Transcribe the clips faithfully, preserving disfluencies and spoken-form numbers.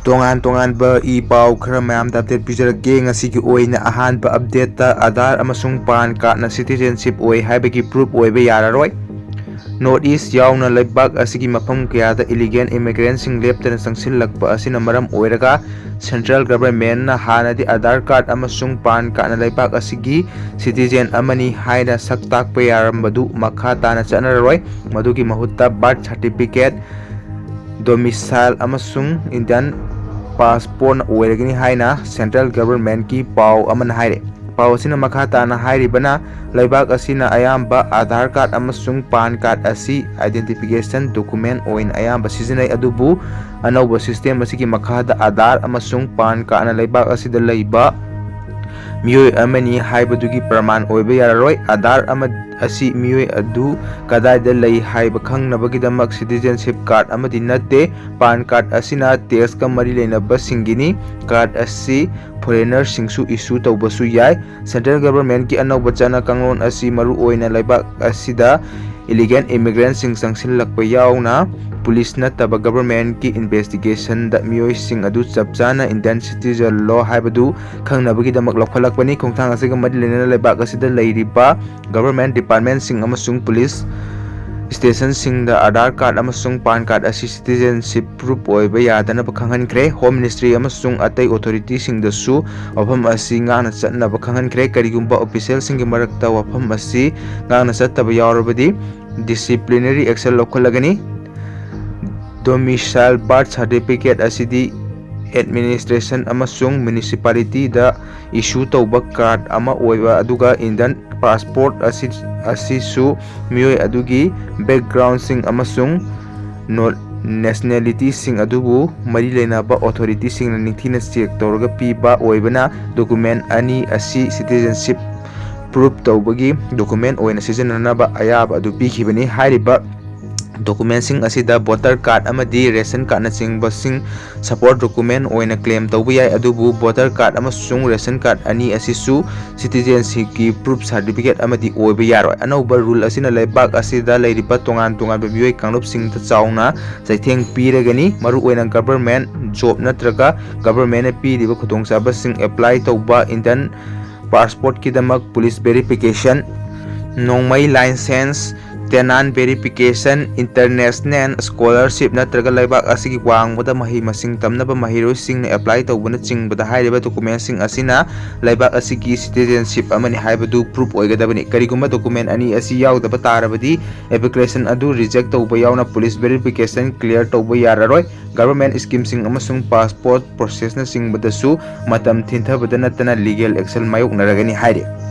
ꯇꯣꯉꯥꯟ ꯇꯣꯉꯥꯟꯕ ꯏ ꯄꯥꯎ ꯈꯔ ꯃꯌꯥꯝꯗ ꯑꯞꯗꯦꯠ ꯄꯤꯖꯔꯛꯀꯦ꯫ ꯉꯁꯤꯒꯤ ꯑꯣꯏꯅ ꯑꯍꯥꯟꯕ ꯑꯞꯗꯦꯠꯇ ꯑꯥꯙꯥꯔ ꯑꯃꯁꯨꯡ ꯄꯥꯟ ꯀꯥꯔꯠꯅ ꯁꯤꯇꯤꯖꯦꯟꯁꯤꯞ ꯑꯣꯏ ꯍꯥꯏꯕꯒꯤ ꯄ꯭ꯔꯨꯐ ꯑꯣꯏꯕ ꯌꯥꯔꯔꯣꯏ꯫ ꯅꯣꯔꯠ ꯏꯁ ꯌꯥꯎꯅ ꯂꯩꯕꯥꯛ ꯑꯁꯤꯒꯤ ꯃꯐꯝ ꯀꯌꯥꯗ ꯏꯂꯤꯒꯦꯜ ꯏꯃꯤꯒ꯭ꯔꯦꯟꯁꯤꯡ ꯂꯦꯞꯇꯅ ꯆꯪꯁꯤꯜꯂꯛꯄ ꯑꯁꯤꯅ ꯃꯔꯝ ꯑꯣꯏꯔꯒ ꯁꯦꯟꯇ꯭ꯔꯦꯜ ꯒꯚꯔꯟꯃꯦꯟꯠꯅ ꯍꯥꯟꯅꯗꯤ ꯑꯥꯙꯥꯔ ꯀꯥꯔꯠ ꯑꯃꯁꯨꯡ ꯄꯥꯟ ꯀꯥꯔꯠꯅ ꯂꯩꯕꯥꯛ ꯑꯁꯤꯒꯤ ꯁꯤꯇꯤꯖꯦꯟ ꯑꯃꯅꯤ ꯍꯥꯏꯅ ꯁꯛ ꯇꯥꯛꯄ ꯌꯥꯔꯝꯕꯗꯨ ꯃꯈꯥ ꯇꯥꯅ ꯆꯠꯅꯔꯔꯣꯏ꯫ ꯃꯗꯨꯒꯤ ꯃꯍꯨꯠꯇ ꯕꯥꯔꯊ ꯁꯥꯔꯇꯤꯐꯤꯀꯦꯠ, ꯗꯣꯃꯤꯁꯥꯏꯜ ꯑꯃꯁꯨꯡ ꯏꯟꯗꯤꯌꯥꯟ ꯄꯥꯁꯄꯣꯔꯠꯅ ꯑꯣꯏꯔꯒꯅꯤ ꯍꯥꯏꯅ ꯁꯦꯟꯇ꯭ꯔꯦꯜ ꯒꯚꯔꯟꯃꯦꯟꯠꯀꯤ ꯄꯥꯎ ꯑꯃꯅ ꯍꯥꯏꯔꯦ꯫ ꯄꯥꯎ ꯑꯁꯤꯅ ꯃꯈꯥ ꯇꯥꯅ ꯍꯥꯏꯔꯤꯕꯅ, ꯂꯩꯕꯥꯛ ꯑꯁꯤꯅ ꯑꯌꯥꯝꯕ ꯑꯥꯙꯥꯔ ꯀꯥꯔꯠ ꯑꯃꯁꯨꯡ ꯄꯥꯟ ꯀꯥꯔꯠ ꯑꯁꯤ ꯑꯥꯏꯗꯦꯟꯇꯤꯐꯤꯀꯦꯁꯟ ꯗꯣꯀꯨꯃꯦꯟꯠ ꯑꯣꯏꯅ ꯑꯌꯥꯝꯕ ꯁꯤꯖꯤꯟꯅꯩ, ꯑꯗꯨꯕꯨ ꯑꯅꯧꯕ ꯁꯤꯁꯇꯦꯝ ꯑꯁꯤꯒꯤ ꯃꯈꯥꯗ ꯑꯥꯙꯥꯔ ꯑꯃꯁꯨꯡ ꯄꯥꯟ ꯀꯥꯔꯠꯅ ꯂꯩꯕꯥꯛ ꯑꯁꯤꯗ ꯂꯩꯕ ꯃꯤꯑꯣꯏ ꯑꯃꯅꯤ ꯍꯥꯏꯕꯗꯨꯒꯤ ꯄ꯭ꯔꯃꯥꯟ ꯑꯣꯏꯕ ꯌꯥꯔꯔꯣꯏ꯫ ꯑꯥꯙꯥꯔ ꯑꯃ ꯑꯁꯤ ꯃꯤꯑꯣꯏ ꯑꯗꯨ ꯀꯗꯥꯏꯗ ꯂꯩ ꯍꯥꯏꯕ ꯈꯪꯅꯕꯒꯤꯗꯃꯛ ꯁꯤꯇꯤꯖꯦꯟꯁꯤꯞ ꯀꯥꯔꯠ ꯑꯃꯗꯤ ꯅꯠꯇꯦ꯫ ꯄꯥꯟ ꯀꯥꯔꯠ ꯑꯁꯤꯅ ꯇꯦꯛꯁꯀ ꯃꯔꯤ ꯂꯩꯅꯕꯁꯤꯡꯒꯤꯅꯤ꯫ ꯀꯥꯔꯠ ꯑꯁꯤ ꯐꯣꯔꯦꯅꯔꯁꯤꯡꯁꯨ ꯏꯁꯨ ꯇꯧꯕꯁꯨ ꯌꯥꯏ꯫ ꯁꯦꯟꯇ꯭ꯔꯦꯜ ꯒꯚꯔꯟꯃꯦꯟꯠꯀꯤ ꯑꯅꯧꯕ ꯆꯠꯅ ꯀꯥꯡꯂꯣꯟ ꯑꯁꯤ ꯃꯔꯨꯑꯣꯏꯅ ꯂꯩꯕꯥꯛ ꯑꯁꯤꯗ ꯏꯂꯤꯒꯦꯜ ꯏꯃꯤꯒ꯭ꯔꯦꯟꯠꯁꯤꯡ ꯆꯪꯁꯤꯜꯂꯛꯄ ꯌꯥꯎꯅ ꯄꯨꯂꯤꯁ ꯅꯠꯇꯕ ꯒꯚꯔꯟꯃꯦꯟꯠꯀꯤ ꯏꯟꯚꯦꯁꯇꯤꯒꯦꯁꯟꯗ ꯃꯤꯑꯣꯏꯁꯤꯡ ꯑꯗꯨ ꯆꯞ ꯆꯥꯅ ꯏꯟꯗꯤꯌꯥꯟ ꯁꯤꯇꯤꯖꯟꯂꯣ ꯍꯥꯏꯕꯗꯨ ꯈꯪꯅꯕꯒꯤꯗꯃꯛ ꯂꯧꯈꯠꯂꯛꯄꯅꯤ꯫ ꯈꯣꯡꯊꯥꯡ ꯑꯁꯤꯒ ꯃꯔꯤ ꯂꯩꯅꯅ ꯂꯩꯕꯥꯛ ꯑꯁꯤꯗ ꯂꯩꯔꯤꯕ ꯒꯚꯔꯟꯃꯦꯟꯠ ꯗꯤꯄꯥꯔꯠꯃꯦꯟꯠꯁꯤꯡ ꯑꯃꯁꯨꯡ ꯄꯨꯂꯤꯁ ꯁ꯭ꯇꯦꯁꯟꯁꯤꯡꯗ ꯑꯥꯙꯥꯔ ꯀꯥꯔꯠ ꯑꯃꯁꯨꯡ ꯄꯥꯟ ꯀꯥꯔꯠ ꯑꯁꯤ ꯁꯤꯇꯤꯖꯦꯟꯁꯤꯞ ꯄ꯭ꯔꯨꯐ ꯑꯣꯏꯕ ꯌꯥꯗꯅꯕ ꯈꯪꯍꯟꯈ꯭ꯔꯦ꯫ ꯍꯣꯝ ꯃꯤꯅꯤꯁꯇ꯭ꯔꯤ ꯑꯃꯁꯨꯡ ꯑꯇꯩ ꯑꯣꯊꯣꯔꯤꯇꯤꯁꯤꯡꯗꯁꯨ ꯋꯥꯐꯝ ꯑꯁꯤ ꯉꯥꯛꯅ ꯆꯠꯅꯕ ꯈꯪꯍꯟꯈ꯭ꯔꯦ꯫ ꯀꯔꯤꯒꯨꯝꯕ ꯑꯣꯐꯤꯁꯤꯌꯦꯜꯁꯤꯡꯒꯤ ꯃꯔꯛꯇ ꯋꯥꯐꯝ ꯑꯁꯤ ꯉꯥꯛꯅ ꯆꯠꯇꯕ ꯌꯥꯎꯔꯕꯗꯤ, ꯗꯤꯁꯤꯄ꯭ꯂꯤꯅꯔꯤ ꯑꯦꯛꯁꯟ ꯂꯧꯈꯠꯂꯒꯅꯤ꯫ ꯗꯣꯃꯤꯁꯥꯏꯜ ꯕꯥꯔꯊ ꯁꯥꯔꯇꯤꯐꯤꯀꯦꯠ ꯑꯁꯤꯗꯤ ꯑꯦꯗꯃꯤꯅꯤꯁꯇ꯭ꯔꯦꯁꯟ ꯑꯃꯁꯨꯡ ꯃ꯭ꯌꯨꯅꯤꯁꯤꯄꯥꯂꯤꯇꯤꯗ ꯏꯁꯨ ꯇꯧꯕ ꯀꯥꯔꯠ ꯑꯃ ꯑꯣꯏꯕ, ꯑꯗꯨꯒ ꯏꯟꯗꯤꯌꯟ ꯄꯥꯁꯄꯣꯔꯠ ꯑꯁꯤ, ꯑꯁꯤꯁꯨ ꯃꯤꯑꯣꯏ ꯑꯗꯨꯒꯤ ꯕꯦꯛꯒ꯭ꯔꯥꯎꯟꯁꯤꯡ ꯑꯃꯁꯨꯡ ꯅꯣ-, ꯅꯦꯁꯅꯦꯂꯤꯇꯤꯁꯤꯡ ꯑꯗꯨꯕꯨ ꯃꯔꯤ ꯂꯩꯅꯕ ꯑꯣꯊꯣꯔꯤꯇꯤꯁꯤꯡꯅ ꯅꯤꯡꯊꯤꯅ ꯆꯦꯛ ꯇꯧꯔꯒ ꯄꯤꯕ ꯑꯣꯏꯕꯅ, ꯗꯣꯀꯨꯃꯦꯟ ꯑꯅꯤ ꯑꯁꯤ ꯁꯤꯇꯤꯖꯦꯟꯁꯤꯞ ꯄ꯭ꯔꯨꯐ ꯇꯧꯕꯒꯤ ꯗꯣꯀꯨꯃꯦꯟ ꯑꯣꯏꯅ ꯁꯤꯖꯤꯟꯅꯅꯕ ꯑꯌꯥꯕ ꯑꯗꯨ ꯄꯤꯈꯤꯕꯅꯤ꯫ ꯍꯥꯏꯔꯤꯕ Documentꯁꯤꯡ ꯑꯁꯤꯗ voter card ꯑꯃꯗꯤ ration cardꯅꯆꯤꯡꯕꯁꯤꯡ support document ꯑꯣꯏꯅ claim ꯇꯧꯕ ꯌꯥꯏ, ꯑꯗꯨꯕꯨ voter card ꯑꯃꯁꯨꯡ ration card ꯑꯅꯤ ꯑꯁꯤꯁꯨ citizenshipꯀꯤ proof certificate ꯑꯃꯗꯤ ꯑꯣꯏꯕ ꯌꯥꯔꯣꯏ꯫ ꯑꯅꯧꯕ rule ꯑꯁꯤꯅ ꯂꯩꯕꯥꯛ ꯑꯁꯤꯗ ꯂꯩꯔꯤꯕ ꯇꯣꯉꯥꯟ ꯇꯣꯉꯥꯟꯕ ꯃꯤꯑꯣꯏ ꯀꯥꯡꯂꯨꯞꯁꯤꯡꯗ ꯆꯥꯎꯅ ꯆꯩꯊꯦꯡ ꯄꯤꯔꯒꯅꯤ, ꯃꯔꯨꯑꯣꯏꯅ government job ꯅꯠꯇ꯭ꯔꯒ governmentꯅ ꯄꯤꯔꯤꯕ ꯈꯨꯗꯣꯡꯆꯥꯕꯁꯤꯡ apply ꯇꯧꯕ, intern passportꯀꯤꯗꯃꯛ police verification, ꯅꯣꯡꯃꯩ license, tenant verification, international scholarship ꯅꯠꯇ꯭ꯔꯒ ꯂꯩꯕꯥꯛ ꯑꯁꯤꯒꯤ ꯋꯥꯡꯃꯗ ꯃꯍꯩ ꯃꯁꯤꯡ ꯇꯝꯅꯕ ꯃꯍꯩꯔꯣꯏꯁꯤꯡꯅ apply ꯇꯧꯕꯅꯆꯤꯡꯕꯗ ꯍꯥꯏꯔꯤꯕ documentꯁꯤꯡ ꯑꯁꯤꯅ ꯂꯩꯕꯥꯛ ꯑꯁꯤꯒꯤ citizenship ꯑꯃꯅꯤ ꯍꯥꯏꯕꯗꯨ proof ꯑꯣꯏꯒꯗꯕꯅꯤ꯫ ꯀꯔꯤꯒꯨꯝꯕ document ꯑꯅꯤ ꯑꯁꯤ ꯌꯥꯎꯗꯕ ꯇꯥꯔꯕꯗꯤ application ꯑꯗꯨ reject ꯇꯧꯕ ꯌꯥꯎꯅ police verification clear ꯇꯧꯕ ꯌꯥꯔꯔꯣꯏ꯫ Government schemeꯁꯤꯡ ꯑꯃꯁꯨꯡ passport processꯅꯆꯤꯡꯕꯗꯁꯨ ꯃꯇꯝ ꯊꯤꯟꯊꯕꯗ ꯅꯠꯇꯅ legal action ꯃꯥꯌꯣꯛꯅꯔꯒꯅꯤ ꯍꯥꯏꯔꯤ꯫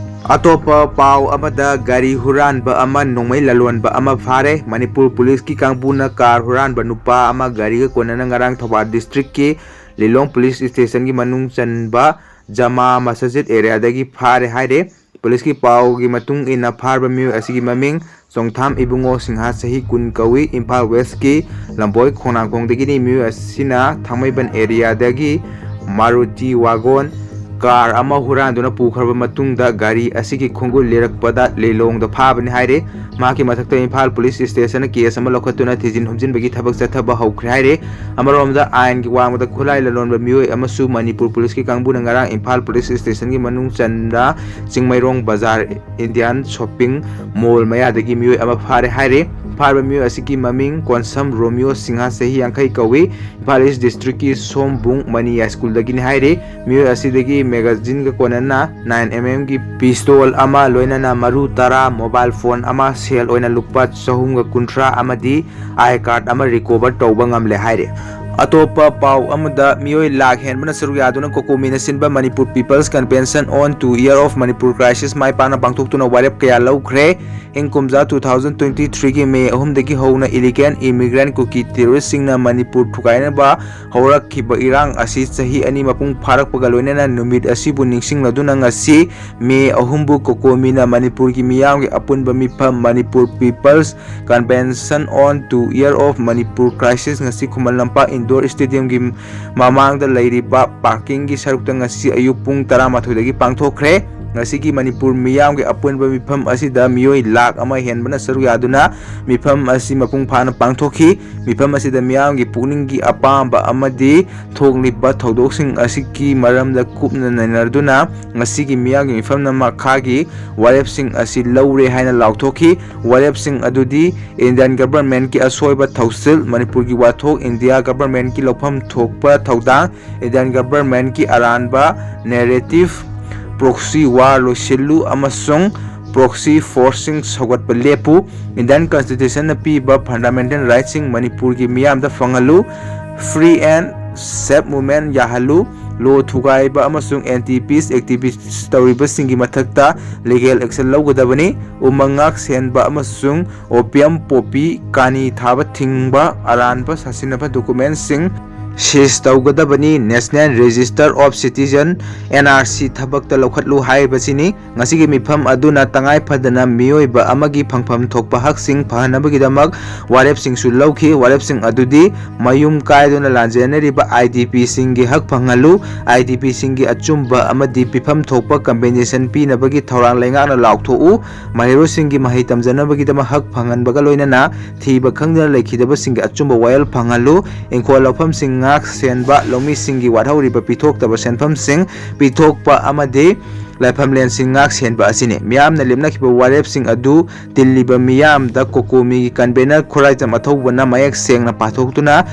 ꯑꯇꯣꯞꯄ ꯄꯥꯎ ꯑꯃꯗ, ꯒꯥꯔꯤ ꯍꯨꯔꯥꯟꯕ ꯑꯃ ꯅꯣꯡꯃꯩ ꯂꯂꯣꯟꯕ ꯑꯃ ꯐꯥꯔꯦ꯫ ꯃꯅꯤꯄꯨꯔ ꯄꯨꯂꯤꯁꯀꯤ ꯀꯥꯡꯕꯨꯅ ꯀꯥꯔ ꯍꯨꯔꯥꯟꯕ ꯅꯨꯄꯥ ꯑꯃ ꯒꯥꯔꯤꯒ ꯀꯣꯟꯅꯅ ꯉꯔꯥꯡ ꯊꯧꯕꯥꯜ districtꯀꯤ ꯂꯤꯂꯣꯡ ꯄꯨꯂꯤꯁ ꯁ꯭ꯇꯦꯁꯟꯒꯤ ꯃꯅꯨꯡ ꯆꯟꯕ ꯖꯃꯥ ꯃꯁꯖꯤꯗ ꯑꯦꯔꯤꯌꯥꯗꯒꯤ ꯐꯥꯔꯦ ꯍꯥꯏꯔꯦ꯫ ꯄꯨꯂꯤꯁꯀꯤ ꯄꯥꯎꯒꯤ ꯃꯇꯨꯡ ꯏꯟꯅ, ꯐꯥꯔꯕ ꯃꯤꯑꯣꯏ ꯑꯁꯤꯒꯤ ꯃꯃꯤꯡ ꯆꯣꯡꯊꯥꯝ ꯏꯕꯨꯡꯉꯣ ꯁꯤꯡꯍ, ꯆꯍꯤ ꯀꯨꯟ ꯀꯧꯏ꯫ ꯏꯝꯐꯥꯜ ꯋꯦꯁꯀꯤ ꯂꯝꯕꯣꯏ ꯈꯣꯡꯅꯥꯡꯈꯣꯡꯗꯒꯤꯅꯤ꯫ ꯃꯤꯑꯣꯏ ꯑꯁꯤꯅ ꯊꯥꯡꯃꯩꯕꯟ ꯑꯦꯔꯤꯌꯥꯗꯒꯤ ꯃꯥꯔꯨꯇꯤ ꯋꯥꯒꯣꯟ ꯀꯥꯔ ꯑꯃ ꯍꯨꯔꯥꯟꯗꯨꯅ ꯄꯨꯈ꯭ꯔꯕ ꯃꯇꯨꯡꯗ, ꯒꯥꯔꯤ ꯑꯁꯤꯒꯤ ꯈꯣꯡꯒꯨꯜ ꯂꯤꯔꯛꯄꯗ ꯂꯤꯂꯣꯡꯗ ꯐꯥꯕꯅꯤ ꯍꯥꯏꯔꯦ꯫ ꯃꯍꯥꯛꯀꯤ ꯃꯊꯛꯇ ꯏꯝꯐꯥꯜ ꯄꯨꯂꯤꯁ ꯁ꯭ꯇꯦꯁꯟꯅ ꯀꯦꯁ ꯑꯃ ꯂꯧꯈꯠꯇꯨꯅ ꯊꯤꯖꯤꯟ ꯍꯨꯝꯖꯤꯟꯕꯒꯤ ꯊꯕꯛ ꯆꯠꯊꯕ ꯍꯧꯈ꯭ꯔꯦ ꯍꯥꯏꯔꯦ꯫ ꯑꯃꯔꯣꯝꯗ, ꯑꯥꯏꯟꯒꯤ ꯋꯥꯡꯃꯗ ꯈꯨꯠꯂꯥꯏ ꯂꯂꯣꯟꯕ ꯃꯤꯑꯣꯏ ꯑꯃꯁꯨ ꯃꯅꯤꯄꯨꯔ ꯄꯨꯂꯤꯁꯀꯤ ꯀꯥꯡꯕꯨꯅ ꯉꯔꯥꯡ ꯏꯝꯐꯥꯜ ꯄꯨꯂꯤꯁ ꯁ꯭ꯇꯦꯁꯟꯒꯤ ꯃꯅꯨꯡ ꯆꯟꯅ ꯆꯤꯡꯃꯩꯔꯣꯡ ꯕꯖꯥꯔ ꯏꯟꯗꯤꯌꯥꯟ ꯁꯣꯞꯄꯤꯡ ꯃꯣꯜ ꯃꯌꯥꯗꯒꯤ ꯃꯤꯑꯣꯏ ꯑꯃ ꯐꯥꯔꯦ ꯍꯥꯏꯔꯦ꯫ ꯐꯥꯔꯕ ꯃꯤꯑꯣꯏ ꯑꯁꯤꯒꯤ ꯃꯃꯤꯡ ꯀꯣꯟꯁꯝ ꯔꯣꯃꯤꯌꯣ ꯁꯤꯡꯍ, ꯆꯍꯤ ꯌꯥꯡꯈꯩ ꯀꯧꯏ꯫ ꯏꯝꯐꯥꯜ ꯏꯁ ꯗꯤꯁꯇ꯭ꯔꯤꯛꯀꯤ ꯁꯣꯝꯕꯨꯡ ꯃꯅꯤ ꯍꯥꯏ ꯁ꯭ꯀꯨꯜꯗꯒꯤꯅꯤ ꯍꯥꯏꯔꯤ꯫ ꯃꯤꯑꯣꯏ ꯑꯁꯤꯗꯒꯤ ꯃꯦꯒꯥꯖꯤꯟꯒ ꯀꯣꯟꯅꯅ ꯅꯥꯏꯟ ꯑꯦꯝ ꯑꯦꯝꯒꯤ ꯄꯤꯁꯇꯣꯜ ꯑꯃ, ꯂꯣꯏꯅꯅ ꯃꯔꯨ ꯇꯔꯥ, ꯃꯣꯕꯥꯏꯜ ꯐꯣꯟ ꯑꯃ, ꯁꯦꯜ ꯑꯣꯏꯅ ꯂꯨꯄꯥ ꯆꯍꯨꯝꯒ ꯀꯨꯟꯊ꯭ꯔꯥ ꯑꯃꯗꯤ ꯑꯥꯏ ꯀꯥꯔꯗ ꯑꯃ ꯔꯤꯀꯣꯚꯔ ꯇꯧꯕ ꯉꯝꯂꯦ ꯍꯥꯏꯔꯤ꯫ ꯑꯇꯣꯞꯄ ꯄꯥꯎ ꯑꯃꯗ, ꯃꯤꯑꯣꯏ ꯂꯥꯈ ꯍꯦꯟꯕꯅ ꯁꯔꯨꯛ ꯌꯥꯗꯨꯅ ꯀꯣꯀꯣꯃꯤꯅ ꯁꯤꯟꯕ Manipur People's Convention on Two Year of Manipur Crisis ꯃꯥꯏ ꯄꯥꯛꯅ ꯄꯥꯡꯊꯣꯛꯇꯨꯅ ꯋꯥꯔꯦꯞ ꯀꯌꯥ ꯂꯧꯈ꯭ꯔꯦ꯫ ꯏꯪ ꯀꯨꯝꯖꯥ two thousand twenty threeꯒꯤ ꯃꯦ ꯑꯍꯨꯝꯗꯒꯤ ꯍꯧꯅ illegal immigrant ꯀꯨꯀꯤ terroristꯁꯤꯡꯅ ꯃꯅꯤꯄꯨꯔ ꯊꯨꯒꯥꯏꯅꯕ ꯍꯧꯔꯛꯈꯤꯕ ꯏꯔꯥꯡ ꯑꯁꯤ ꯆꯍꯤ ꯑꯅꯤ ꯃꯄꯨꯡ ꯐꯥꯔꯛꯄꯒ ꯂꯣꯏꯅꯅ ꯅꯨꯃꯤꯠ ꯑꯁꯤꯕꯨ ꯅꯤꯡꯁꯤꯡꯂꯗꯨꯅ ꯉꯁꯤ ꯃꯦ ꯑꯍꯨꯝꯕꯨ ꯀꯣꯀꯣꯃꯤꯅ ꯃꯅꯤꯄꯨꯔꯒꯤ ꯃꯤꯌꯥꯝꯒꯤ ꯑꯄꯨꯟꯕ ꯃꯤꯐꯝ Manipur People's Convention on Two Year of Manipur Crisis ꯉꯁꯤ ꯈꯨꯃꯟ ꯂꯝꯄꯥꯛ indoor stadiumꯒꯤ ꯃꯃꯥꯡꯗ ꯂꯩꯔꯤꯕ parkingꯒꯤ ꯁꯔꯨꯛꯇ ꯉꯁꯤ ꯑꯌꯨꯛ ꯄꯨꯡ ꯇꯔꯥꯃꯥꯊꯣꯏꯗꯒꯤ ꯄꯥꯡꯊꯣꯛꯈ꯭ꯔꯦ꯫ ꯉꯁꯤꯒꯤ ꯃꯅꯤꯄꯨꯔ ꯃꯤꯌꯥꯝꯒꯤ ꯑꯄꯨꯟꯕ ꯃꯤꯐꯝ ꯑꯁꯤꯗ ꯃꯤꯑꯣꯏ ꯂꯥꯈ ꯑꯃ ꯍꯦꯟꯕꯅ ꯁꯔꯨꯛ ꯌꯥꯗꯨꯅ ꯃꯤꯐꯝ ꯑꯁꯤ ꯃꯄꯨꯡ ꯐꯥꯅ ꯄꯥꯡꯊꯣꯛꯈꯤ꯫ ꯃꯤꯐꯝ ꯑꯁꯤꯗ ꯃꯤꯌꯥꯝꯒꯤ ꯄꯨꯛꯅꯤꯡꯒꯤ ꯑꯄꯥꯝꯕ ꯑꯃꯗꯤ ꯊꯣꯛꯂꯤꯕ ꯊꯧꯗꯣꯛꯁꯤꯡ ꯑꯁꯤꯒꯤ ꯃꯔꯝꯗ ꯀꯨꯞꯅ ꯅꯩꯅꯗꯨꯅ ꯉꯁꯤꯒꯤ ꯃꯤꯌꯥꯝꯒꯤ ꯃꯤꯐꯝꯅ ꯃꯈꯥꯒꯤ ꯋꯥꯔꯦꯞꯁꯤꯡ ꯑꯁꯤ ꯂꯧꯔꯦ ꯍꯥꯏꯅ ꯂꯥꯎꯊꯣꯛꯈꯤ꯫ ꯋꯥꯔꯦꯞꯁꯤꯡ ꯑꯗꯨꯗꯤ Indian governmentꯀꯤ ꯑꯁꯣꯏꯕ ꯊꯧꯁꯤꯜ, ꯃꯅꯤꯄꯨꯔꯒꯤ ꯋꯥꯊꯣꯛ, India governmentꯀꯤ ꯂꯧꯐꯝ ꯊꯣꯛꯄ ꯊꯧꯗꯥꯡ, Indian governmentꯀꯤ ꯑꯔꯥꯟꯕ narrative, proxy war ꯂꯣꯏꯁꯤꯜꯂꯨ ꯑꯃꯁꯨꯡ proxy forceꯁꯤꯡ ꯁꯧꯒꯠꯄ ꯂꯦꯞꯄꯨ, Indian constitutionꯅ ꯄꯤꯕ fundamental rightꯁꯤꯡ ꯃꯅꯤꯄꯨꯔꯒꯤ ꯃꯤꯌꯥꯝꯗ ꯐꯪꯍꯜꯂꯨ, free and safe movement ꯌꯥꯍꯜꯂꯨ, law ꯊꯨꯒꯥꯏꯕ ꯑꯃꯁꯨꯡ anti peace activities ꯇꯧꯔꯤꯕꯁꯤꯡꯒꯤ ꯃꯊꯛꯇ legal action ꯂꯧꯒꯗꯕꯅꯤ꯫ ꯎꯃꯪ ꯉꯥꯛ ꯁꯦꯟꯕ ꯑꯃꯁꯨꯡ opium poppy ꯀꯥꯅꯤ ꯊꯥꯕ ꯊꯤꯡꯕ, ꯑꯔꯥꯟꯕ ꯁꯥꯁꯤꯟꯅꯕ documentꯁꯤꯡ seize ꯇꯧꯒꯗꯕꯅꯤ꯫ National Register of Citizen, NRC ꯊꯕꯛꯇ ꯂꯧꯈꯠꯂꯨ ꯍꯥꯏꯔꯤꯕꯁꯤꯅꯤ꯫ ꯉꯁꯤꯒꯤ ꯃꯤꯐꯝ ꯑꯗꯨꯅ ꯇꯉꯥꯏ ꯐꯗꯅ ꯃꯤꯑꯣꯏꯕ ꯑꯃꯒꯤ ꯐꯪꯐꯝ ꯊꯣꯛꯄ ꯍꯛꯁꯤꯡ ꯐꯍꯟꯅꯕꯒꯤꯗꯃꯛ ꯋꯥꯔꯦꯞꯁꯤꯡꯁꯨ ꯂꯧꯈꯤ꯫ ꯋꯥꯔꯦꯞꯁꯤꯡ ꯑꯗꯨꯗꯤ ꯃꯌꯨꯝ ꯀꯥꯏꯗꯨꯅ ꯂꯥꯟꯖꯦꯟꯅꯔꯤꯕ IDPꯁꯤꯡꯒꯤ ꯍꯛ ꯐꯪꯍꯜꯂꯨ, IDPꯁꯤꯡꯒꯤ ꯑꯆꯨꯝꯕ ꯑꯃꯗꯤ ꯄꯤꯐꯝ ꯊꯣꯛꯄ compensation ꯄꯤꯅꯕꯒꯤ ꯊꯧꯔꯥꯡ ꯂꯩꯉꯥꯛꯅ ꯂꯥꯎꯊꯣꯛꯎ, ꯃꯍꯩꯔꯣꯏꯁꯤꯡꯒꯤ ꯃꯍꯩ ꯇꯝꯖꯅꯕꯒꯤꯗꯃꯛ ꯍꯛ ꯐꯪꯍꯟꯕꯒ ꯂꯣꯏꯅꯅ ꯊꯤꯕ ꯈꯪꯗꯅ ꯂꯩꯈꯤꯗꯕꯁꯤꯡꯒꯤ ꯑꯆꯨꯝꯕ ꯋꯥꯌꯦꯜ ꯐꯪꯍꯜꯂꯨ, ꯏꯪꯈꯣꯜ ꯂꯧꯐꯝꯁꯤꯡ ꯉꯥꯛ ꯁꯦꯟꯕ, ꯂꯧꯃꯤꯁꯤꯡꯒꯤ ꯋꯥꯠꯍꯧꯔꯤꯕ ꯄꯤꯊꯣꯛꯇꯕ ꯁꯦꯟꯐꯝꯁꯤꯡ ꯄꯤꯊꯣꯛꯄ ꯑꯃꯗꯤ ꯂꯥꯏꯐꯝꯂꯦꯟꯁꯤꯡ ꯉꯥꯛ ꯁꯦꯟꯕ ꯑꯁꯤꯅꯤ꯫ ꯃꯤꯌꯥꯝꯅ ꯂꯦꯞꯅꯈꯤꯕ ꯋꯥꯔꯦꯞꯁꯤꯡ ꯑꯗꯨ ꯇꯤꯜꯂꯤꯕ ꯃꯤꯌꯥꯝꯗ ꯀꯣꯀꯣꯃꯤꯒꯤ convener ꯈꯨꯔꯥꯏꯖꯝ ꯑꯊꯧꯕꯅ ꯃꯌꯦꯛ ꯁꯦꯡꯅ ꯄꯥꯊꯣꯛꯇꯨꯅ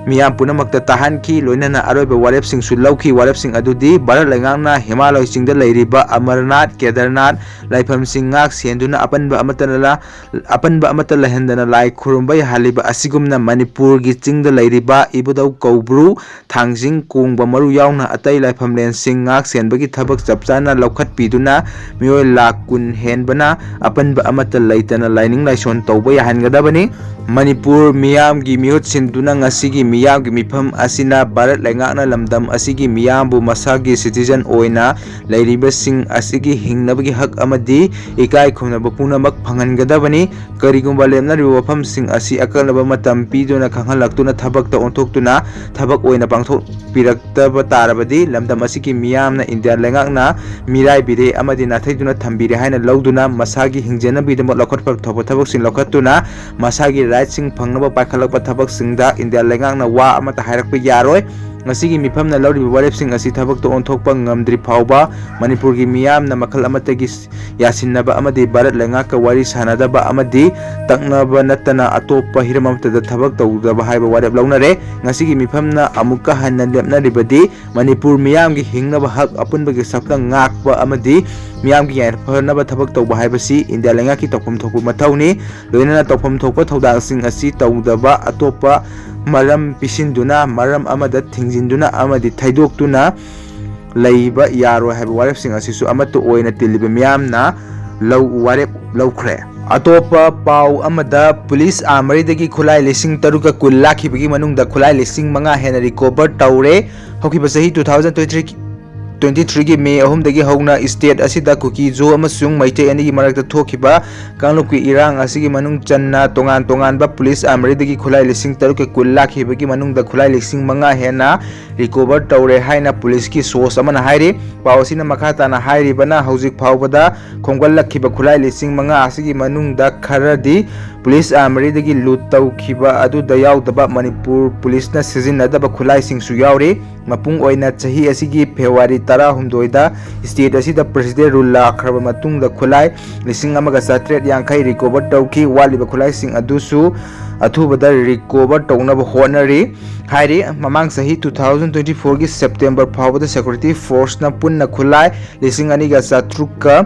ꯃꯤꯌꯥꯝ ꯄꯨꯝꯅꯃꯛꯇ ꯇꯥꯍꯟꯈꯤ꯫ ꯂꯣꯏꯅꯅ ꯑꯔꯣꯏꯕ ꯋꯥꯔꯦꯞꯁꯤꯡꯁꯨ ꯂꯧꯈꯤ꯫ ꯋꯥꯔꯦꯞꯁꯤꯡ ꯑꯗꯨꯗꯤ ꯚꯥꯔꯠ ꯂꯩꯉꯥꯛꯅ ꯍꯤꯃꯥꯂꯣꯏ ꯆꯤꯡꯗ ꯂꯩꯔꯤꯕ ꯑꯃꯔꯅꯥꯊ, ꯀꯦꯗꯔꯅꯥꯊ ꯂꯥꯏꯐꯝꯁꯤꯡ ꯉꯥꯛ ꯁꯦꯟꯗꯨꯅ ꯑꯄꯟꯕ ꯑꯃꯠꯇꯅ ꯑꯄꯟꯕ ꯑꯃꯠꯇ ꯂꯩꯍꯟꯗꯅ ꯂꯥꯏ ꯈꯨꯔꯨꯝꯕ ꯌꯥꯍꯜꯂꯤꯕ ꯑꯁꯤꯒꯨꯝꯅ ꯃꯅꯤꯄꯨꯔꯒꯤ ꯆꯤꯡꯗ ꯂꯩꯔꯤꯕ ꯏꯕꯨꯙꯧ ꯀꯧꯕ꯭ꯔꯨ, ꯊꯥꯡꯖꯤꯡ, ꯀꯣꯡꯕ ꯃꯔꯨ ꯌꯥꯎꯅ ꯑꯇꯩ ꯂꯥꯏꯐꯝꯂꯦꯟꯁꯤꯡ ꯉꯥꯛ ꯁꯦꯟꯕꯒꯤ ꯊꯕꯛ ꯆꯞ ꯆꯥꯅ ꯂꯧꯈꯠꯄꯤꯗꯨꯅ ꯃꯤꯑꯣꯏ ꯂꯥꯈ ꯀꯨꯟ ꯍꯦꯟꯕꯅ ꯑꯄꯟꯕ ꯑꯃꯠꯇ ꯂꯩꯇꯅ ꯂꯥꯏꯅꯤꯡ ꯂꯥꯏꯁꯣꯟ ꯇꯧꯕ ꯌꯥꯍꯟꯒꯗꯕꯅꯤ꯫ ꯃꯅꯤꯄꯨꯔ ꯃꯤꯌꯥꯝꯒꯤ ꯃꯤꯍꯨꯠ ꯁꯤꯟꯗꯨꯅ ꯉꯁꯤꯒꯤ ꯃꯤꯌꯥꯝꯒꯤ ꯃꯤꯐꯝ ꯑꯁꯤꯅ ꯚꯥꯔꯠ ꯂꯩꯉꯥꯛꯅ ꯂꯝꯗꯝ ꯑꯁꯤꯒꯤ ꯃꯤꯌꯥꯝꯕꯨ ꯃꯁꯥꯒꯤ citizen ꯑꯣꯏꯅ ꯂꯩꯔꯤꯕꯁꯤꯡ ꯑꯁꯤꯒꯤ ꯍꯤꯡꯅꯕꯒꯤ ꯍꯛ ꯑꯃꯗꯤ ꯏꯀꯥꯏ ꯈꯨꯝꯅꯕ ꯄꯨꯝꯅꯃꯛ ꯐꯪꯍꯟꯒꯗꯕꯅꯤ꯫ ꯀꯔꯤꯒꯨꯝꯕ ꯂꯦꯞꯅꯔꯤꯕ ꯋꯥꯐꯝꯁꯤꯡ ꯑꯁꯤ ꯑꯀꯛꯅꯕ ꯃꯇꯝ ꯄꯤꯗꯨꯅ ꯈꯪꯍꯜꯂꯛꯇꯨꯅ ꯊꯕꯛꯇ ꯑꯣꯟꯊꯣꯛꯇꯨꯅ ꯊꯕꯛ ꯑꯣꯏꯅ ꯄꯥꯡꯊꯣꯛꯄꯤꯔꯛꯇꯕ ꯇꯥꯔꯕꯗꯤ ꯂꯝꯗꯝ ꯑꯁꯤꯒꯤ ꯃꯤꯌꯥꯝꯅ ꯏꯟꯗꯤꯌꯥ ꯂꯩꯉꯥꯛꯅ ꯃꯤꯔꯥꯏꯕꯤꯔꯦ ꯑꯃꯗꯤ ꯅꯥꯊꯩꯗꯨꯅ ꯊꯝꯕꯤꯔꯦ ꯍꯥꯏꯅ ꯂꯧꯗꯨꯅ ꯃꯁꯥꯒꯤ ꯍꯤꯡꯖꯅꯕꯒꯤꯗꯃꯛ ꯂꯧꯈꯠꯄ ꯊꯣꯛꯄ ꯊꯕꯛꯁꯤꯡ ꯂꯧꯈꯠꯇꯨꯅ ꯃꯁꯥꯒꯤ rightꯁꯤꯡ ꯐꯪꯅꯕ ꯄꯥꯏꯈꯠꯂꯛꯄ ꯊꯕꯛꯁꯤꯡꯗ ꯏꯟꯗꯤꯌꯥ ꯂꯩꯉꯥꯛꯅ ꯋꯥ ꯑꯃꯠꯇ ꯍꯥꯏꯔꯛꯄ ꯌꯥꯔꯣꯏ꯫ ꯉꯁꯤꯒꯤ ꯃꯤꯐꯝꯅ ꯂꯧꯔꯤꯕ ꯋꯥꯔꯦꯞꯁꯤꯡ ꯑꯁꯤ ꯊꯕꯛꯇ ꯑꯣꯟꯊꯣꯛꯄ ꯉꯝꯗ꯭ꯔꯤ ꯐꯥꯎꯕ ꯃꯅꯤꯄꯨꯔꯒꯤ ꯃꯤꯌꯥꯝꯅ ꯃꯈꯜ ꯑꯃꯠꯇꯒꯤ ꯌꯥꯁꯤꯟꯅꯕ ꯑꯃꯗꯤ ꯚꯥꯔꯠ ꯂꯩꯉꯥꯛꯀ ꯋꯥꯔꯤ ꯁꯥꯟꯅꯗꯕ ꯑꯃꯗꯤ ꯇꯛꯅꯕ ꯅꯠꯇꯅ ꯑꯇꯣꯞꯄ ꯍꯤꯔꯝ ꯑꯃꯠꯇꯗ ꯊꯕꯛ ꯇꯧꯗꯕ ꯍꯥꯏꯕ ꯋꯥꯔꯦꯞ ꯂꯧꯅꯔꯦ꯫ ꯉꯁꯤꯒꯤ ꯃꯤꯐꯝꯅ ꯑꯃꯨꯛꯀ ꯍꯟꯅ ꯂꯦꯞꯅꯔꯤꯕꯗꯤ ꯃꯅꯤꯄꯨꯔ ꯃꯤꯌꯥꯝꯒꯤ ꯍꯤꯡꯅꯕ ꯍꯛ, ꯑꯄꯨꯟꯕꯒꯤ ꯁꯛꯇꯝ ꯉꯥꯛꯄ ꯑꯃꯗꯤ ꯃꯤꯌꯥꯝꯒꯤ ꯌꯥꯏꯐꯅꯕ ꯊꯕꯛ ꯇꯧꯕ ꯍꯥꯏꯕꯁꯤ ꯏꯟꯗꯤꯌꯥ ꯂꯩꯉꯥꯛꯀꯤ ꯇꯧꯐꯝ ꯊꯣꯛꯄ ꯃꯊꯧꯅꯤ꯫ ꯂꯣꯏꯅꯅ ꯇꯧꯐꯝ ꯊꯣꯛꯄ ꯊꯧꯗꯥꯡꯁꯤꯡ ꯑꯁꯤ ꯇꯧꯗꯕ ꯑꯇꯣꯞꯄ ꯃꯔꯝ ꯄꯤꯁꯤꯟꯗꯨꯅ, ꯃꯔꯝ ꯑꯃꯗ ꯊꯤꯡꯖꯤꯟꯗꯨꯅ ꯑꯃꯗꯤ ꯊꯩꯗꯣꯛꯇꯨꯅ ꯂꯩꯕ ꯌꯥꯔꯣꯏ ꯍꯥꯏꯕ ꯋꯥꯔꯦꯞꯁꯤꯡ ꯑꯁꯤꯁꯨ ꯑꯃꯠꯇ ꯑꯣꯏꯅ ꯇꯤꯜꯂꯤꯕ ꯃꯤꯌꯥꯝꯅ ꯂꯧ ꯋꯥꯔꯦꯞ ꯂꯧꯈ꯭ꯔꯦ꯫ ꯑꯇꯣꯞꯄ ꯄꯥꯎ ꯑꯃꯗ, ꯄꯨꯂꯤꯁ ꯑꯥꯔꯃꯔꯤꯗꯒꯤ ꯈꯨꯠꯂꯥꯏ ꯂꯤꯁꯤꯡ ꯇꯔꯨꯛꯀ ꯀꯨꯟ ꯂꯥꯛꯈꯤꯕꯒꯤ ꯃꯅꯨꯡꯗ ꯈꯨꯠꯂꯥꯏ ꯂꯤꯁꯤꯡ ꯃꯉꯥ ꯍꯦꯟꯅ recover ꯇꯧꯔꯦ꯫ ꯍꯧꯈꯤꯕ ꯆꯍꯤ two thousand twenty three, twenty threeꯒꯤ May ꯑꯍꯨꯝꯗꯒꯤ ꯍꯧꯅ state ꯑꯁꯤꯗ ꯀꯨꯀꯤ ꯖꯣ ꯑꯃꯁꯨꯡ ꯃꯩꯇꯩ ꯑꯅꯤꯒꯤ ꯃꯔꯛꯇ ꯊꯣꯛꯈꯤꯕ ꯀꯥꯡꯂꯨꯞꯀꯤ ꯏꯔꯥꯡ ꯑꯁꯤꯒꯤ ꯃꯅꯨꯡ ꯆꯟꯅ ꯇꯣꯉꯥꯟ ꯇꯣꯉꯥꯟꯕ ꯄꯨꯂꯤꯁ ꯑꯥꯔꯃꯔꯤꯗꯒꯤ ꯈꯨꯠꯂꯥꯏ ꯂꯤꯁꯤꯡ ꯇꯔꯨꯛꯀ ꯀꯨꯟ ꯂꯥꯛꯈꯤꯕꯒꯤ ꯃꯅꯨꯡꯗ ꯈꯨꯠꯂꯥꯏ ꯂꯤꯁꯤꯡ ꯃꯉꯥ ꯍꯦꯟꯅ recover ꯇꯧꯔꯦ ꯍꯥꯏꯅ ꯄꯨꯂꯤꯁꯀꯤ source ꯑꯃꯅ ꯍꯥꯏꯔꯤ꯫ ꯄꯥꯎ ꯑꯁꯤꯅ ꯃꯈꯥ ꯇꯥꯅ ꯍꯥꯏꯔꯤꯕꯅ, ꯍꯧꯖꯤꯛ ꯐꯥꯎꯕꯗ ꯈꯣꯝꯒꯠꯂꯛꯈꯤꯕ ꯈꯨꯠꯂꯥꯏ ꯂꯤꯁꯤꯡ ꯃꯉꯥ ꯑꯁꯤꯒꯤ ꯃꯅꯨꯡꯗ ꯈꯔꯗꯤ ꯄꯨꯂꯤꯁ ꯑꯥꯔꯃꯔꯤꯗꯒꯤ loot ꯇꯧꯈꯤꯕ ꯑꯗꯨꯗ ꯌꯥꯎꯗꯕ ꯃꯅꯤꯄꯨꯔ ꯄꯨꯂꯤꯁꯅ ꯁꯤꯖꯤꯟꯅꯗꯕ ꯈꯨꯠꯂꯥꯏꯁꯤꯡꯁꯨ ꯌꯥꯎꯔꯤ꯫ ꯃꯄꯨꯡ ꯑꯣꯏꯅ ꯆꯍꯤ ꯑꯁꯤꯒꯤ ꯐꯦꯕ꯭ꯔꯨꯋꯥꯔꯤ ꯇꯔꯥꯍꯨꯝꯗꯣꯏꯗ state ꯑꯁꯤꯗ president rule ꯂꯥꯛꯈ꯭ꯔꯕ ꯃꯇꯨꯡꯗ ꯈꯨꯠꯂꯥꯏ ꯂꯤꯁꯤꯡ ꯑꯃꯒ ꯆꯥꯇ꯭ꯔꯦꯠ ꯌꯥꯡꯈꯩ recover ꯇꯧꯈꯤ꯫ ꯋꯥꯠꯂꯤꯕ ꯈꯨꯠꯂꯥꯏꯁꯤꯡ ꯑꯗꯨꯁꯨ ꯑꯊꯨꯕꯗ recover ꯇꯧꯅꯕ ꯍꯣꯠꯅꯔꯤ ꯍꯥꯏꯔꯤ꯫ ꯃꯃꯥꯡ ꯆꯍꯤ two thousand twenty fourꯒꯤ September ꯐꯥꯎꯕꯗ security forceꯅ ꯄꯨꯟꯅ ꯈꯨꯠꯂꯥꯏ ꯂꯤꯁꯤꯡ ꯑꯅꯤꯒ ꯆꯥꯇ꯭ꯔꯨꯛꯀ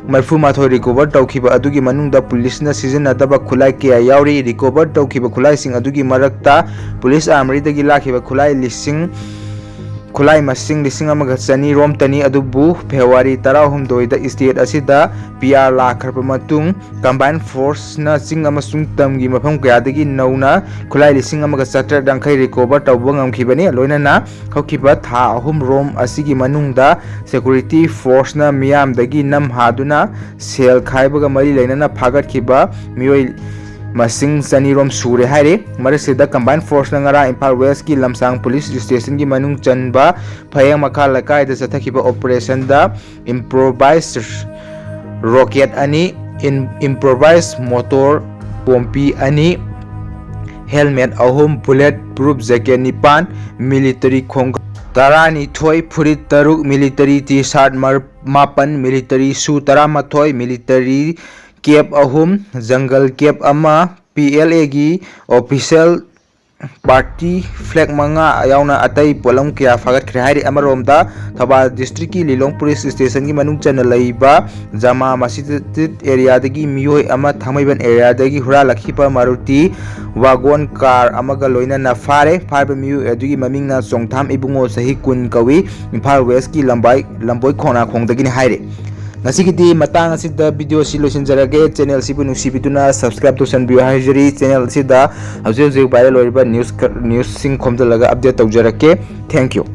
ꯃꯔꯤꯐꯨ ꯃꯥꯊꯣꯏ recover ꯇꯧꯈꯤꯕ ꯑꯗꯨꯒꯤ ꯃꯅꯨꯡꯗ ꯄꯨꯂꯤꯁꯅ ꯁꯤꯖꯤꯟꯅꯗꯕ ꯈꯨꯠꯂꯥꯏ ꯀꯌꯥ ꯌꯥꯎꯔꯤ꯫ Recover ꯇꯧꯈꯤꯕ ꯈꯨꯠꯂꯥꯏꯁꯤꯡ ꯑꯗꯨꯒꯤ ꯃꯔꯛꯇ police armouryꯗꯒꯤ ꯂꯥꯛꯈꯤꯕ ꯈꯨꯠꯂꯥꯏ ꯂꯤꯁꯤꯡ ꯈꯨꯠꯂꯥꯏ ꯃꯁꯤꯡ ꯂꯤꯁꯤꯡ ꯑꯃꯒ ꯆꯅꯤ ꯔꯣꯝꯇꯅꯤ꯫ ꯑꯗꯨꯕꯨ ꯐꯦꯕ꯭ꯔꯨꯋꯥꯔꯤ ꯇꯔꯥꯍꯨꯝꯗꯣꯏꯗ state ꯑꯁꯤꯗ PR ꯂꯥꯛꯈ꯭ꯔꯕ ꯃꯇꯨꯡ combined forceꯅ ꯆꯤꯡ ꯑꯃꯁꯨꯡ ꯇꯝꯒꯤ ꯃꯐꯝ ꯀꯌꯥꯗꯒꯤ ꯅꯧꯅ ꯈꯨꯠꯂꯥꯏ ꯂꯤꯁꯤꯡ ꯑꯃꯒ ꯆꯥꯇ꯭ꯔꯦꯠ ꯌꯥꯡꯈꯩ recover ꯇꯧꯕ ꯉꯝꯈꯤꯕꯅꯤ꯫ ꯂꯣꯏꯅꯅ ꯍꯧꯈꯤꯕ ꯊꯥ ꯑꯍꯨꯝ ꯔꯣꯝ ꯑꯁꯤꯒꯤ ꯃꯅꯨꯡꯗ security forceꯅ ꯃꯤꯌꯥꯝꯗꯒꯤ ꯅꯝ ꯍꯥꯗꯨꯅ ꯁꯦꯜ ꯈꯥꯏꯕꯒ ꯃꯔꯤ ꯂꯩꯅꯅ ꯐꯥꯒꯠꯈꯤꯕ ꯃꯤꯑꯣꯏ ꯃꯁꯤꯡ ꯆꯅꯤ ꯔꯣꯝ ꯁꯨꯔꯦ ꯍꯥꯏꯔꯤ꯫ ꯃꯔꯛꯁꯤꯗ combined forceꯅ ꯉꯔꯥꯡ ꯏꯝꯐꯥꯜ Westꯀꯤ ꯂꯝꯁꯥꯡ police stationꯒꯤ ꯃꯅꯨꯡ ꯆꯟꯕ ꯐꯌꯦꯡ ꯃꯈꯥ ꯂꯩꯀꯥꯏꯗ ꯆꯠꯊꯈꯤꯕ operationꯗ improvised rocket ꯑꯅꯤ, in-, improvised mortar ꯄꯣꯝꯄꯤ ꯑꯅꯤ, helmet ꯑꯍꯨꯝ, bullet proof jacket ꯅꯤꯄꯥꯟ, military ꯈꯣꯡꯒ꯭ꯔꯥꯎ ꯇꯔꯥꯅꯤꯊꯣꯏ, ꯐꯨꯔꯤꯠ ꯇꯔꯨꯛ, military T-shirt ꯃꯥꯄꯟ, military shoe ꯇꯔꯥꯃꯥꯊꯣꯏ, military cap ꯑꯍꯨꯝ, jungle cap ꯑꯃ, PLAꯒꯤ official party flag ꯃꯉꯥ ꯌꯥꯎꯅ ꯑꯇꯩ ꯄꯣꯠꯂꯝ ꯀꯌꯥ ꯐꯥꯒꯠꯈ꯭ꯔꯦ ꯍꯥꯏꯔꯤ꯫ ꯑꯃꯔꯣꯝꯗ ꯊꯧꯕꯥꯜ districtꯀꯤ ꯂꯤꯂꯣꯡ police stationꯒꯤ ꯃꯅꯨꯡ ꯆꯟꯅ ꯂꯩꯕ ꯖꯃꯥ ꯃꯁꯖꯤꯗ areaꯗꯒꯤ ꯃꯤꯑꯣꯏ ꯑꯃ ꯊꯥꯡꯃꯩꯕꯟ areaꯗꯒꯤ ꯍꯨꯔꯥꯜꯂꯛꯈꯤꯕ Maruti wagon car ꯑꯃꯒ ꯂꯣꯏꯅꯅ ꯐꯥꯔꯦ꯫ ꯐꯥꯔꯤꯕ ꯃꯤꯑꯣꯏ ꯑꯗꯨꯒꯤ ꯃꯃꯤꯡꯅ ꯆꯣꯡꯊꯥꯝ ꯏꯕꯨꯡꯉꯣ, ꯆꯍꯤ ꯀꯨꯟ ꯀꯧꯏ, ꯏꯝꯐꯥꯜ Westꯀꯤ ꯂꯝꯕꯥꯏ ꯂꯝꯕꯣꯏ ꯈꯣꯡꯅꯥꯡꯈꯣꯡꯗꯒꯤꯅꯤ ꯍꯥꯏꯔꯤ꯫ ꯉꯁꯤꯒꯤꯗꯤ ꯃꯇꯥꯡ ꯑꯁꯤꯗ video ꯑꯁꯤ ꯂꯣꯏꯁꯤꯟꯖꯔꯒꯦ꯫ Channel ꯑꯁꯤꯕꯨ ꯅꯨꯡꯁꯤꯕꯤꯗꯨꯅ subscribe ꯇꯧꯁꯟꯕꯤꯌꯨ ꯍꯥꯏꯖꯔꯤ꯫ Channel ꯑꯁꯤꯗ ꯍꯧꯖꯤꯛ ꯍꯧꯖꯤꯛ viral ꯑꯣꯏꯔꯤꯕ news, newsꯁꯤꯡ ꯈꯣꯝꯖꯤꯜꯂꯒ update ꯇꯧꯖꯔꯛꯀꯦ꯫ Thank you꯫